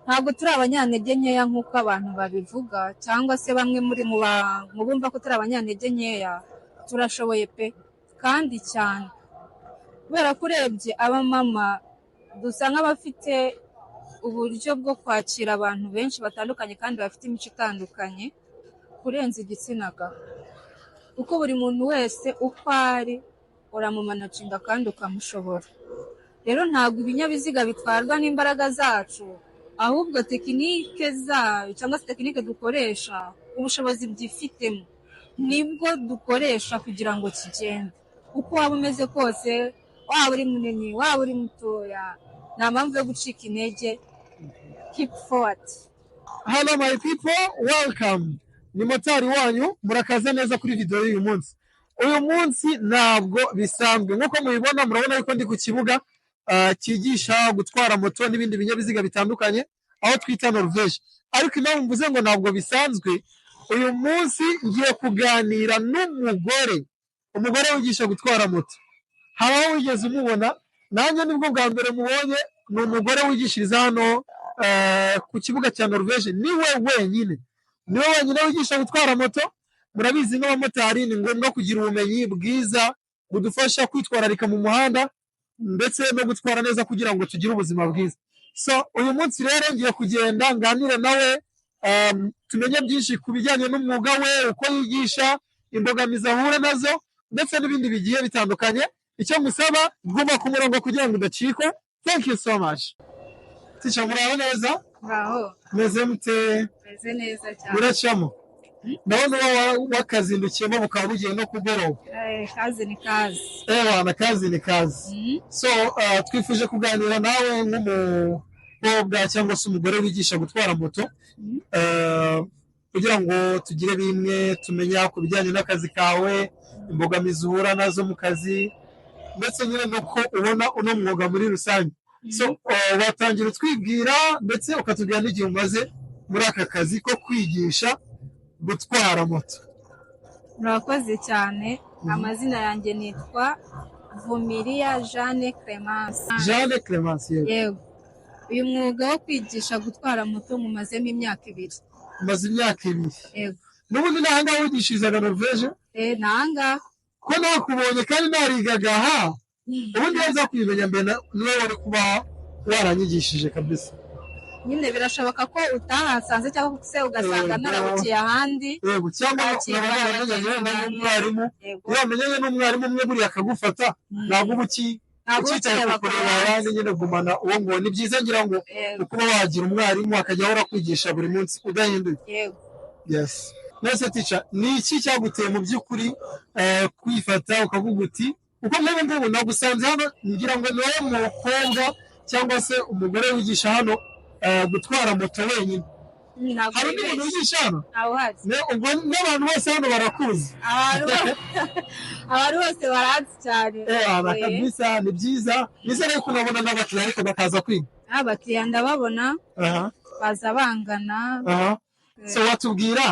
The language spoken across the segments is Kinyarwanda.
Ntabwo turi abanyantege nkeya nk'uko abantu babivuga, cyangwa se bamwe muri mu bumva ko turi abanyantege nkeya. Turashoboye pe, kandi cyane, kubera ko urebye abamama dusa nk'abafite uburyo bwo kwakira abantu benshi batandukanye kandi bafite imico itandukanye kurenza igitsina gabo, kuko buri muntu wese uko ari uramumanaginga kandi ukamushobora. Rero ntabwo ibinyabiziga bitwarwa n'imbaraga zacu, ahubwo technique zayo cyangwa se technique dukoresha, ubushobozi byifitemo nibwo dukoresha kugira ngo kigende. Uko waba umeze kose, waba uri munini, waba uri mutoya, nta mpamvu yo gucika intege. Keep forward. Hello my people, welcome. Ni motari wanyu, murakaza neza kuri video y'uyu munsi. Uyu munsi ntabwo bisanzwe. Nk'uko mubibona, murabona yuko ndi ku kibuga cyigisha gutwara moto n'ibindi binyabiziga bitandukanye, aho twita Norvège. Ariko impamvu mvuze ngo ntabwo bisanzwe, uyu munsi ngiye kuganira n'umugore, umugore wigisha gutwara moto. Habaho wigeze umubona? Nanjye nibwo bwa mbere mubonye. Ni umugore wigishiriza hano ku kibuga cya Norvège. Niwe wenyine, niwe wenyine wigisha gutwara moto. Murabizi, nk'abamotari ni ngombwa kugira ubumenyi bwiza budufasha kwitwararika mu muhanda ndetse no gutwara neza kugira ngo tugire ubuzima bwiza. So uyu munsi rero ngiye kugenda nganire nawe, tumenye byinshi ku bijyanye n'umwuga we, uko yigisha, imbogamizi ahura nazo ndetse n'ibindi bigiye bitandukanye. Icyo musaba, guma ku murongo kugira ngo udacikwa. Thank you so much. Teacher, muraho neza? Muraho. Meze mute? Meze neza cyane. Buracamo, ndabona uba wakazindukiyemo bukaba bugiye no kugoroba. Eh, kazi ni kazi. Ewana, kazi ni kazi. So twifuje kuganira nawe nk'umukobwa cyangwa se umugore wigisha gutwara moto, kugira ngo tugire bimwe tumenya ku bijyanye n'akazi kawe, imbogamizi uhura nazo mu kazi, ndetse nyine nuko ubona uno mwuga muri rusange. So watangira utwibwira, ndetse ukatubwira n'igihe umaze muri aka kazi ko kwigisha gutwara moto. Murakoze cyane. Amazina yanjye nitwa Vumilia Jeanne Clemence. Jeanne Clemence, yego. Yego. Uyu mwuga wo kwigisha gutwara moto mumazemo imyaka 2. Umaze imyaka 2? Yego. N'ubundi ni ahangaha wigishirizaga Norvège? Eh, ni ahangaha. Ko nakubonye kandi narigaga aha, ubundi iyo nza kubimenya mbere niwe wari kuba waranyigishije kabisa. Nyine birashoboka ko utahasanze cyangwa se ugasanga narabukiye ahandi. Yego, cyangwa Kwakira nkaba naramenyanye wenda abagenzi. n'umwarimu. Yego. Iyo wamenyanye n'umwarimu umwe buriya akagufata, ntabwo uba Ntabwo uba ukitaye ukireba ku kureba ku abandi. Nyine gumana uwo nguwo ni byiza, ngira ngo kuba wagira umwarimu akajya ahora kwigisha buri munsi udahinduye. Yego. Yes. None teacher, ni iki cyaguteye mu by'ukuri kwifata ukavuga uti, kuko nk'ubu ngubu nagusanze hano, ngira ngo ni wowe mukobwa cyangwa se umugore wigisha hano gutwara moto wenyine? Ntabwo Hari undi muntu wibeshye. wigisha hano? Ntawe uhari. Ubwo n'abantu bose hano barakuzi? Abantu bose baranzi cyane. Aba kabisa ni byiza, nizere ko unabona n'abakiriya ariko bakaza kwiga. Abakiriya ndababona, baza bangana. Aha. So watubwira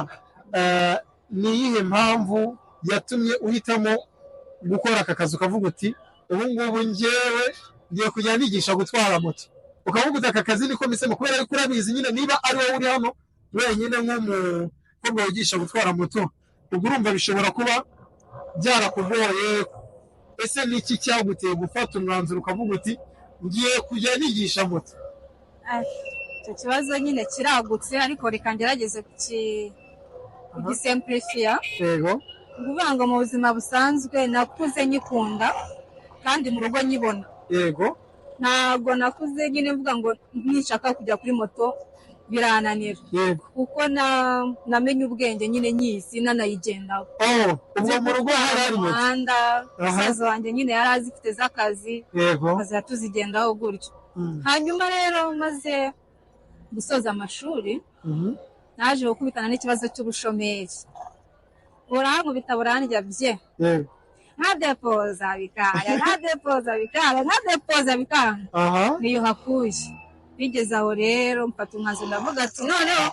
ni iyihe mpamvu yatumye uhitamo gukora aka kazi, ukavuga uti ubu ngubu njyewe ngiye kujya nigisha gutwara moto, ukavuga uti aka kazi niko mpisemo, kubera yuko urabizi nyine niba ari wowe uri hano wenyine nk'umukobwa wigisha gutwara moto, ubwo urumva bishobora kuba byarakugoye. Ese ni iki cyaguteye gufata umwanzuro ukavuga uti ngiye kujya nigisha moto? Ah, icyo kibazo nyine kiragutse, ariko reka ngerageze kugisimplifiya. Ni ukuvuga ngo mu buzima busanzwe nakuze nyikunda kandi mu rugo nyibona. Ntabwo nakuze nyine mvuga ngo nishaka kujya kuri moto birananira, kuko namenye ubwenge nyine nyizi nanayigendaho. Oh, ubwo mu rugo hari hari moto? Muhanda. Musaza wanjye nyine yari azifite z'akazi, tukazajya tuzigendaho gutyo. Hanyuma rero maze gusoza amashuri, naje gukubitana n'ikibazo cy'ubushomeri, burankubita burandya bye. Nkadepoza bikanga, nkadepoza bikanga, nkadepoza bikanga. Niyo hakuye bigeze aho rero mfata umwanzuro, ndavuga ati noneho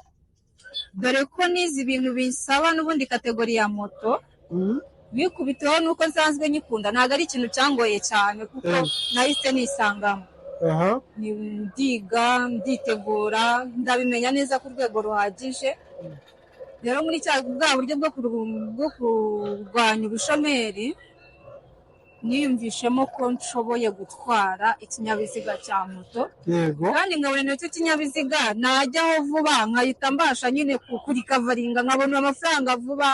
dore ko nize ibintu bisaba n'ubundi catégorie ya moto, bikubiteho nuko nsanzwe nyikunda, ntabwo ari ikintu cyangoye cyane kuko nahise nisangamo. Ndiga, nditegura, ndabimenya neza ku rwego ruhagije. Rero muri cya bwa buryo bwo kurwanya ubushomeri, niyumvishemo ko nshoboye gutwara ikinyabiziga cya moto. Kandi nkabona nicyo kinyabiziga najyaho vuba, nkahita mbasha nyine kurikavaringa, nkabona amafaranga vuba.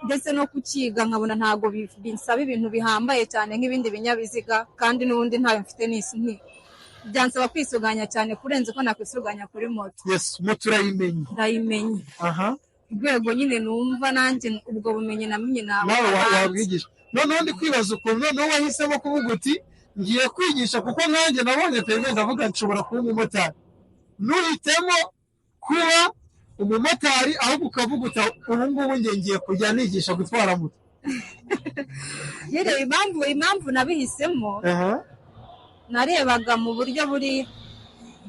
Ndetse no kukiga nkabona ntabwo binsaba ibintu bihambaye cyane nk'ibindi binyabiziga, kandi n'ubundi ntayo mfite n'isi nti byansaba kwisuganya cyane kurenza uko nakwisuganya kuri moto. Yes, moto urayimenya. Ndayimenya. Urwego nyine numva nanjye ubwo bumenyi namenye nawe wabwigisha. Noneho ndi kwibaza ukuntu noneho wahisemo kuvuga uti ngiye kwigisha, kuko nanjye nabonye perime ndavuga nshobora kuba umumotari. Nuhitemo kuba umumotari ahubwo ukavuga uti ubu ngubu njye ngiye kujya nigisha gutwara moto. Yewe, impamvu nabihisemo, narebaga mu buryo buri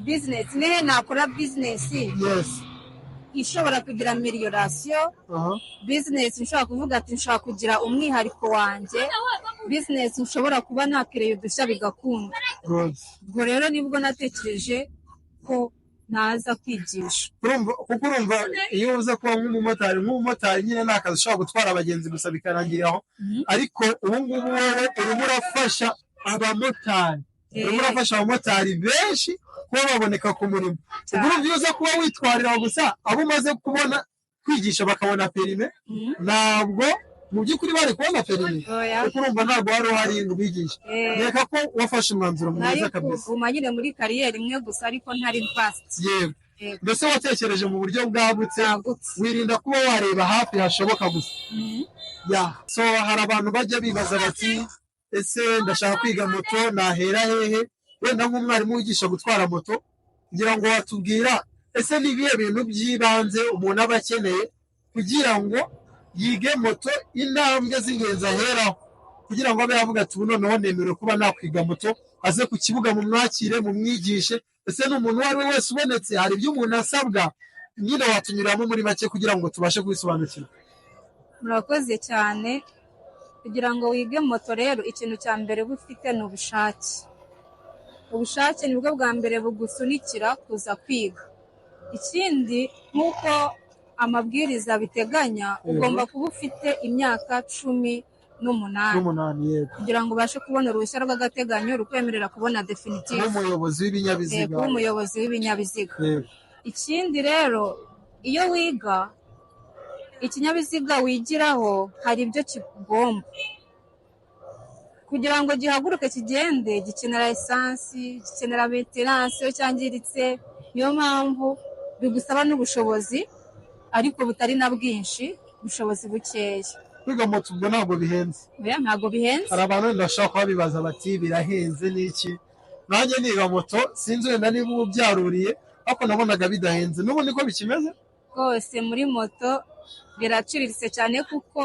business, nihe nakora business ishobora kugira amélioration, business nshobora kuvuga ati nshobora kugira umwihariko wanjye, business nshobora kuba nakereye udushya bigakunda. Ubwo rero nibwo natekereje ko naza kwigisha. Kuko urumva iyo uza kuba nk'umumotari nyine ni akazi ushobora gutwara abagenzi gusa bikarangirira aho, ariko ubu ngubu wowe urimo urafasha abamotari, urimo urafasha abamotari benshi kuba baboneka ku murimo. Ubwo urumva iyo uza kuba witwarira gusa abo umaze kubona kwigisha bakabona perime, ntabwo mu by'ukuri bari kubona perime, kuko urumva ntabwo wari uhari ngo ubigishe. Reka ko wafashe umwanzuro mwiza kabisa. Kuguma nyine muri carrière imwe gusa ariko ntari fast. Yego, mbese watekereje mu buryo bwagutse, wirinda kuba wareba hafi hashoboka gusa. So hari abantu bajya bibaza bati ese ndashaka kwiga moto nahera hehe? Wenda nk'umwarimu wigisha gutwara moto, ngira ngo watubwira ese ni ibihe bintu by'ibanze umuntu aba akeneye kugira ngo yige moto, intambwe z'ingenzi aheraho kugira ngo abe yavuga ati ubu noneho nemerewe kuba nakwiga moto, aze ku kibuga mumwakire mumwigishe. Ese ni umuntu uwo ari we wese ubonetse? Hari ibyo umuntu asabwa? Nyine watunyuramo muri make kugira ngo tubashe kubisobanukirwa. Murakoze cyane. Kugira ngo wige moto rero, ikintu cya mbere uba ufite ni ubushake. Ubushake nibwo bwa mbere bugusunikira kuza kwiga. Ikindi, nk'uko amabwiriza abiteganya, ugomba kuba ufite imyaka 18 kugira ngo ubashe kubona uruhushya rw'agateganyo rukwemerera kubona définitive n'umuyobozi w'ibinyabiziga. Kuba umuyobozi w'ibinyabiziga. Ikindi rero, iyo wiga ikinyabiziga wigiraho hari ibyo kigomba kugira ngo gihaguruke kigende. Gikenera esansi, gikenera maintenance iyo cyangiritse. Niyo mpamvu bigusaba n'ubushobozi, ariko butari na bwinshi, ubushobozi bukeya. Kwiga moto ubwo ntabwo bihenze? Oya, ntabwo bihenze. Hari abantu wenda bashobora kuba bibaza bati birahenze n'iki? Nanjye niga moto sinzi wenda niba ubu byaruriye, ariko nabonaga bidahenze. N'ubu niko bikimeze? Rwose muri moto biraciriritse cyane, kuko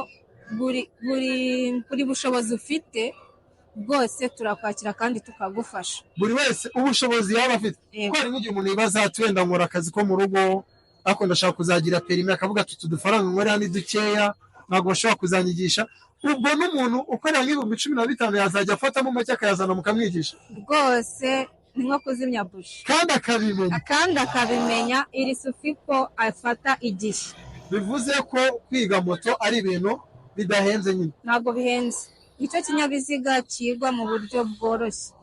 buri bushobozi ufite bwose turakwakira kandi tukagufasha. Buri wese ubushobozi yaba afite. Kuko hari nk'igihe umuntu yibaza ati wenda nkora akazi ko mu rugo ariko ndashaka kuzagira perimi, akavuga ati utu dufaranga nkorera ni dukeya, ntabwo bashobora kuzanyigisha. Ubwo n'umuntu ukorera nk'15,000 yazajya afatamo make akayazana mukamwigisha? Rwose ni nko kuzimya buji. Kandi akabimenya. Kandi akabimenya, iri sufi ko afata igihe. Bivuze ko kwiga moto ari ibintu bidahenze nyine. Ntabwo bihenze, nicyo kinyabiziga cyigwa mu buryo bworoshye.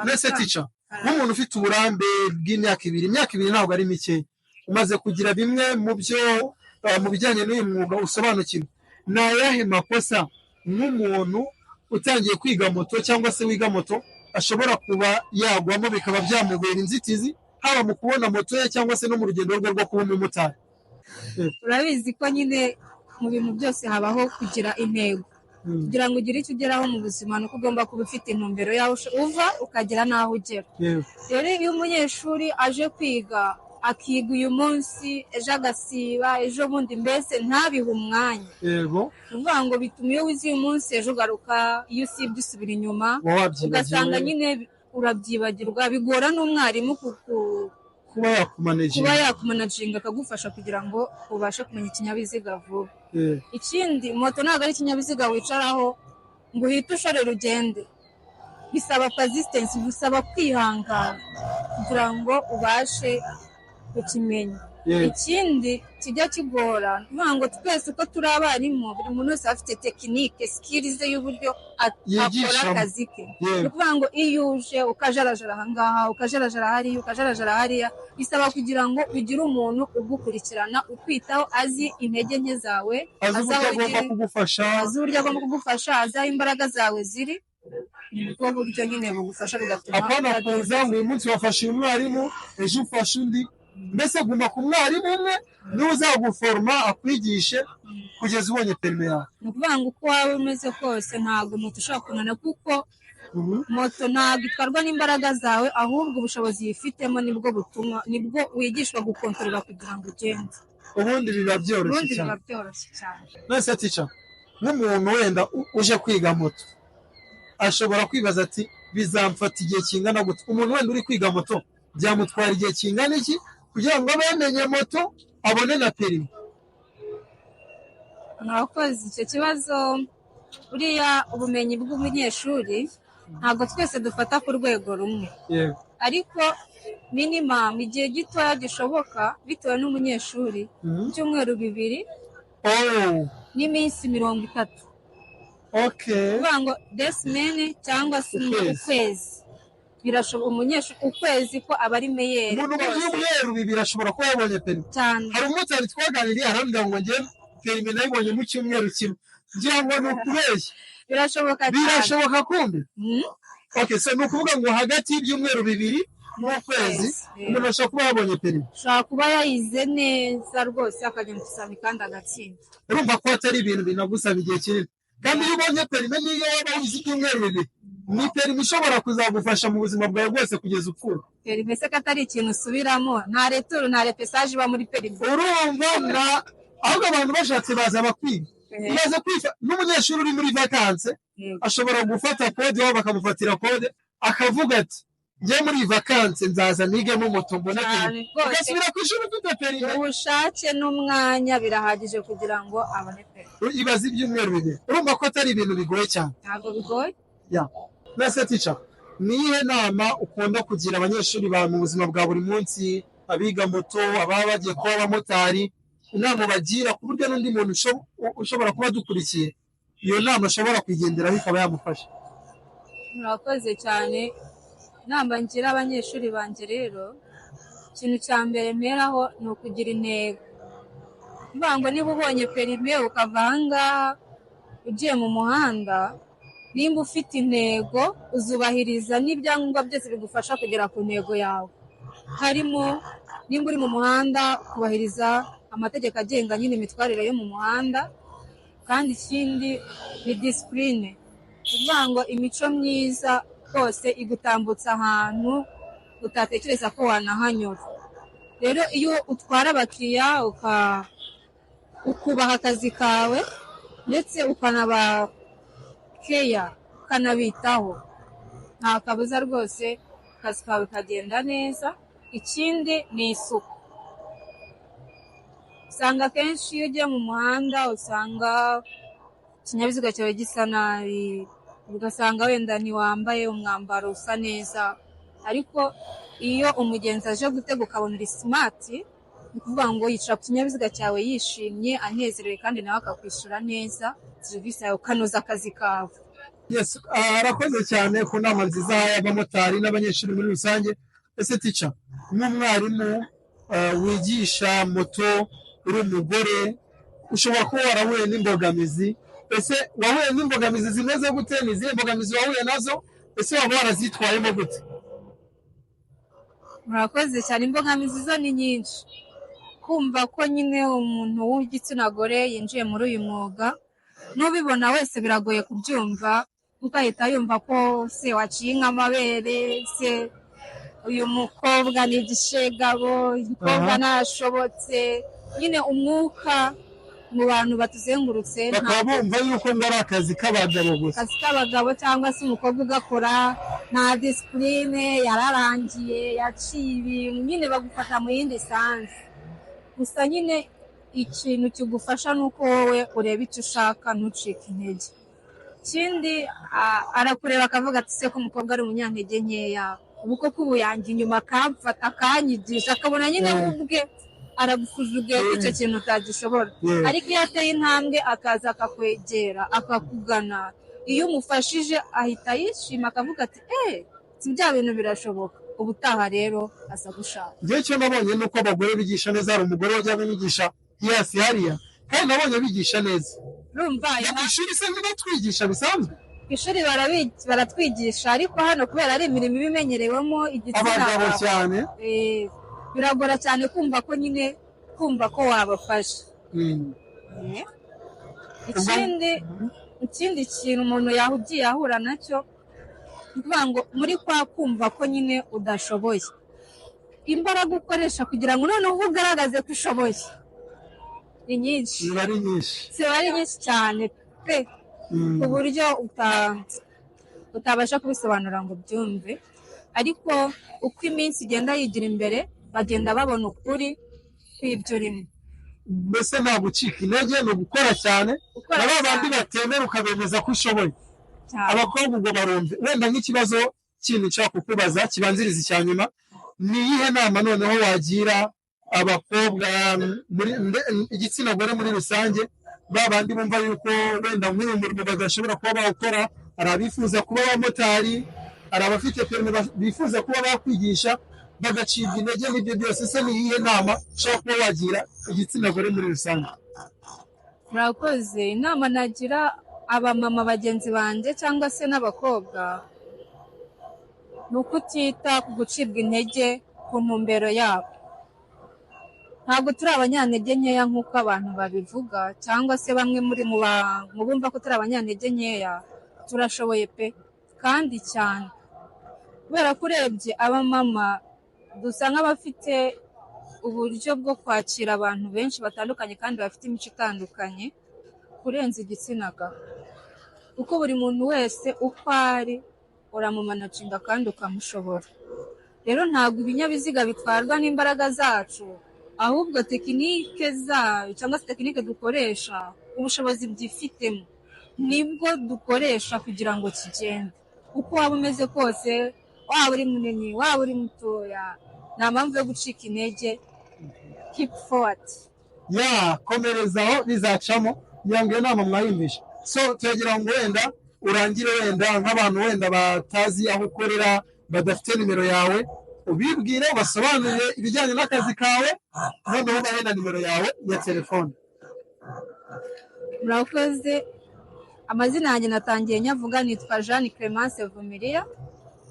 Mbese teacher, nk'umuntu ufite uburambe bw'imyaka 2, imyaka 2 ntabwo ari mike, umaze kugira bimwe mu byo mu bijyanye n'uyu mwuga usobanukirwa, ni ayahe makosa nk'umuntu utangiye kwiga moto cyangwa se wiga moto ashobora kuba yagwamo bikaba byamubera inzitizi, haba mu kubona moto ye cyangwa se no mu rugendo rwe rwo kuba umumotari? Urabizi ko nyine mu bintu byose habaho kugira intego. Kugira ngo ugire icyo ugeraho mu buzima ni uko ugomba kuba ufite intumbero y'aho uva ukagera n'aho ugera. Rero iyo umunyeshuri aje kwiga, akiga uyu munsi, ejo agasiba, ejo bundi, mbese ntabihe umwanya, ni ukuvuga ngo bituma iyo wize uyu munsi ejo ugaruka, iyo usibye usubira inyuma, ugasanga nyine urabyibagirwa, bigora n'umwarimu kuba yakumanaginga, kuba yakumanaginga akagufasha kugira ngo ubashe kumenya ikinyabiziga vuba. Ikindi, moto ntabwo ari ikinyabiziga wicaraho ngo uhite ushorera ugende. Bisaba persistence, bisaba kwihangana kugira ngo ubashe kukimenya. Ikindi kijya kigora ni ukuvuga ngo twese uko turi abarimu, buri muntu wese aba afite technique, skills ze y'uburyo akora Yigishamo. akazi ke. Ni ukuvuga ngo iyo uje ukajarajara ahangaha, ukajarajara hariya, ukajarajara hariya, bisaba kugira ngo ugire umuntu ugukurikirana, ukwitaho, azi intege nke zawe, azi azi uburyo aho agomba ugiri, kugufasha, azi uburyo agomba kugufasha, azi aho imbaraga zawe ziri. Nibwo buryo nyine bugufasha, bigatuma Apana kuza ngo uyu munsi wafashe uyu mwarimu, ejo ufashe undi. Mbese guma ku mwarimu umwe, niwe uzaguforoma, akwigishe kugeza ubonye permis yawe. Ni ukuvuga ngo uko waba umeze kose, ntabwo moto ushobora kunana, kuko moto ntabwo itwarwa n'imbaraga zawe, ahubwo ubushobozi yifitemo nibwo butuma, nibwo wigishwa gukontorora kugira ngo ugende. Ubundi biba byoroshye Ubundi cyane. biba byoroshye cyane. None teacher, nk'umuntu wenda uje kwiga moto ashobora kwibaza ati: "Bizamfata igihe kingana gute?" Umuntu wenda uri kwiga moto byamutwara igihe kingana iki kugira ngo abe yamenye moto, abone na permis? Mwakoze icyo kibazo. Buriya ubumenyi bw'umunyeshuri ntabwo twese dufata ku rwego rumwe, ariko minimum, igihe gitoya gishoboka bitewe n'umunyeshuri, ibyumweru 2 n'iminsi 30. Kuvuga ngo deux semaines cyangwa se Ukwezi. ukwezi birashoboka. Umunyeshuri ukwezi ko aba ari meilleur. Umuntu mu byumweru 2 ashobora kuba yabonye permis? Cyane. Hari umumotari twaganiriye, arambwira ngo njye permis nayibonye mu cyumweru kimwe. Ngira ngo ni ukubeshya. Birashoboka cyane. Birashoboka kumbi. Okay, so ni ukuvuga ngo hagati y'ibyumweru 2 n'ukwezi umuntu ashobora kuba yabonye permis. Ashobora kuba yayize neza rwose, akajya mu kizami kandi agatsinda. Urumva ko atari ibintu binagusaba igihe kinini, kandi iyo ubonye permis, niyo waba wize ibyumweru 2, ni permis ishobora kuzagufasha mu buzima bwawe bwose kugeza upfuye. Permis se ko atari ikintu usubiramo? Nta retour, nta repêchage iba muri permis. Urumva na ahubwo abantu bashatse baza bakwiga. Ibaze kwiga n'umunyeshuri uri muri vacances, ashobora gufata code iwabo, bakamufatira code, akavuga ati: "Njye muri vacances nzaza nigemo moto, mbone Cyane permis." rwose. Ugasubira ku ishuri ufite permis. Ubushake n'umwanya birahagije kugira ngo abone permis. Ibaze ibyumweru 2! Urumva ko atari ibintu bigoye cyane. Ntabwo bigoye. Ya, none teacher, ni iyihe nama ukunda kugira abanyeshuri bawe mu buzima bwa buri munsi, abiga moto, ababa bagiye kuba abamotari, inama bagira ku buryo n'undi muntu ushobora kuba adukurikiye iyo nama ashobora kuyigenderaho ikaba yamufasha? Murakoze cyane. Inama ngira abanyeshuri banjye rero, ikintu cya mbere mperaho ni ukugira intego. Kuvuga ngo niba ubonye permis ukava ahangaha ugiye mu muhanda, nimba ufite intego, uzubahiriza n'ibyangombwa byose bigufasha kugera ku ntego yawe, harimo nimba uri mu muhanda kubahiriza amategeko agenga nyine imitwarire yo mu muhanda. Kandi ikindi ni discipline, kuvuga ngo imico myiza rwose igutambutsa ahantu utatekereza ko wanahanyura. Rero iyo utwara abakiriya, ukubaha akazi kawe, ndetse ukanaba keya, ukanabitaho, nta kabuza rwose akazi kawe kagenda neza. Ikindi ni isuku. Usanga akenshi iyo ugiye mu muhanda, usanga ikinyabiziga cyawe gisa nabi, ugasanga wenda ntiwambaye umwambaro usa neza, ariko iyo umugenzi aje gutega ukabona uri smart, ni ukuvuga ngo yicara ku kinyabiziga cyawe yishimye, anezerewe, kandi nawe akakwishyura neza serivisi yawe, ukanoza akazi kawe. Yes, arakoze cyane ku nama nziza y'abamotari n'abanyeshuri muri rusange. Ese teacher, nk'umwarimu wigisha moto, uri umugore, ushobora kuba warahuye n'imbogamizi. Ese wahuye n'imbogamizi zimeze gute? Ni izihe mbogamizi wahuye nazo? Ese waba warazitwayemo gute? Murakoze cyane. Imbogamizi zo ni nyinshi. Kumva ko nyine umuntu w'igitsina gore yinjiye muri uyu mwuga, n'ubibona wese biragoye kubyumva, kuko ahita yumva ko se waciye inka amabere, se uyu mukobwa ni igishegabo, uyu mukobwa ntashobotse. Nyine umwuka mu bantu batuzengurutse Bakaba bumva yuko ngo ari akazi k'abagabo gusa. Akazi k'abagabo, cyangwa se umukobwa ugakora nta discipline, yararangiye, yaciye ibintu, nyine bagufata mu yindi sens. Gusa nyine ikintu kigufasha ni uko wowe ureba icyo ushaka, ntucike intege. Ikindi, arakureba akavuga ati: "Se ko umukobwa ari umunyantege nkeya, ubu koko ubu yanjye inyuma akamfata akanyigisha?" Akabona nyine we ubwe aragusuzuguye ko icyo kintu utagishobora. Ariko iyo ateye intambwe akaza akakwegera, akakugana, iyo umufashije ahita yishima akavuga ati: "Eee, si bya bintu birashoboka." Ubutaha rero aza gushaka. Njyewe icyo nabonye ni uko abagore bigisha neza. Hari umugore wajyaga anyigisha hiyasi hariya, kandi nabonye bigisha neza. Urumva? No ku ishuri se ntibatwigisha bisanzwe? Ku ishuri baratwigisha, ariko hano kubera ari imirimo iba imenyerewemo igitsina abagabo gabo, cyane. Biragora cyane kumva ko nyine kumva ko wabafasha. Ikindi kintu umuntu yahugiye ahura nacyo, ni ukuvuga ngo muri kwa kumva ko nyine udashoboye, imbaraga ukoresha kugira ngo noneho ugaragaze ko ushoboye ni nyinshi. Ziba ari nyinshi. Ziba ari nyinshi cyane pe, ku buryo utabasha kubisobanura ngo ubyumve. Ariko uko iminsi igenda yigira imbere, bagenda babona ukuri kw'ibyo urimo. Mbese nta gucika intege, ni ugukora cyane. Gukora Na ba bandi cyane. batemera ukabemeza ko ushoboye. Cyane. Abakobwa ubwo barumve. Wenda nk'ikibazo kindi nshaka kukubaza kibanziriza icya nyuma, ni iyihe nama noneho wagira abakobwa muri igitsina gore muri rusange, ba bandi bumva yuko wenda nk'uyu murimo badashobora kuba bawukora? Hari abifuza kuba abamotari, hari abafite permis bifuza kuba bakwigisha bagacibwa intege n'ibyo byose. Se ni iyihe nama ushobora kuba wagira igitsina gore muri rusange? Murakoze. Inama nagira abamama bagenzi banjye cyangwa se n'abakobwa ni ukutita ku gucibwa intege ku ntumbero yabo. Ntabwo turi abanyantege nkeya nk'uko abantu babivuga, cyangwa se bamwe muri mu bumva ko turi abanyantege nkeya. Turashoboye pe, kandi cyane, kubera ko urebye abamama dusa nk'abafite uburyo bwo kwakira abantu benshi batandukanye kandi bafite imico itandukanye kurenza igitsina gabo, kuko buri muntu wese uko ari uramumanaginga kandi ukamushobora. Rero ntabwo ibinyabiziga bitwarwa n'imbaraga zacu, ahubwo tekinike zayo cyangwa se tekinike dukoresha, ubushobozi byifitemo nibwo dukoresha kugira ngo kigende. Uko waba umeze kose, waba uri munini, waba uri mutoya, nta mpamvu yo gucika intege. Keep forward. Ya, komerezaho, bizacamo. Ngira ngo iyo nama mwayumvishe. So turagira ngo wenda urangire, wenda nk'abantu wenda batazi aho ukorera, badafite nimero yawe, ubibwire, ubasobanurire ibijyanye n'akazi kawe, noneho ubahe na nimero yawe ya telefone. Murakoze. Amazina yanjye natangiye nyavuga, nitwa Jeanne Clemence Vumilia,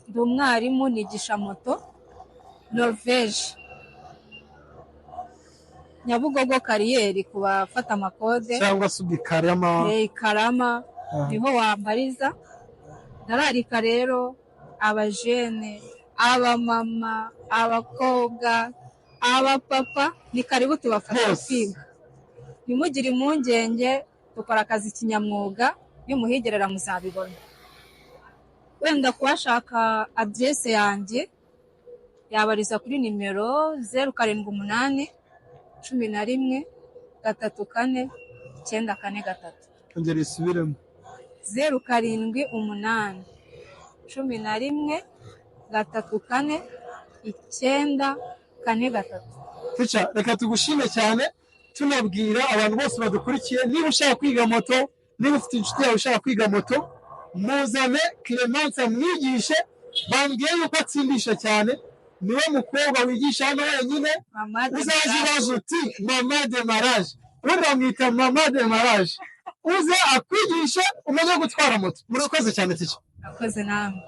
ndi umwarimu, nigisha moto Norvege, Nyabugogo Kariyeri ku bafata amakode. Cyangwa se ubikarama. Karama niho wambariza. Ndararika rero abajene, abamama, abakobwa, abapapa, ni karibu tubafasha Bose. kwiga. Ntimugire impungenge, dukora akazi kinyamwuga, nimuhigerera muzabibona. Wenda kuwashaka aderese yanjye yabariza kuri nimero 0781134943. Ongera isubiremo. 0781134943. Teacher, reka tugushime cyane, tunabwira abantu bose badukurikiye: niba ushaka kwiga moto, niba ufite inshuti yawe ushaka kwiga moto, muzane Clemence amwigishe. Bambwiye yuko atsindisha cyane, niwe mukobwa wigisha hano wenyine. Mama. Uzaze ubaza uti "Mama demarage", ubundi bamwita Mama Demarage, uze akwigishe umenye gutwara moto. Murakoze cyane, teacher. Akoze namwe.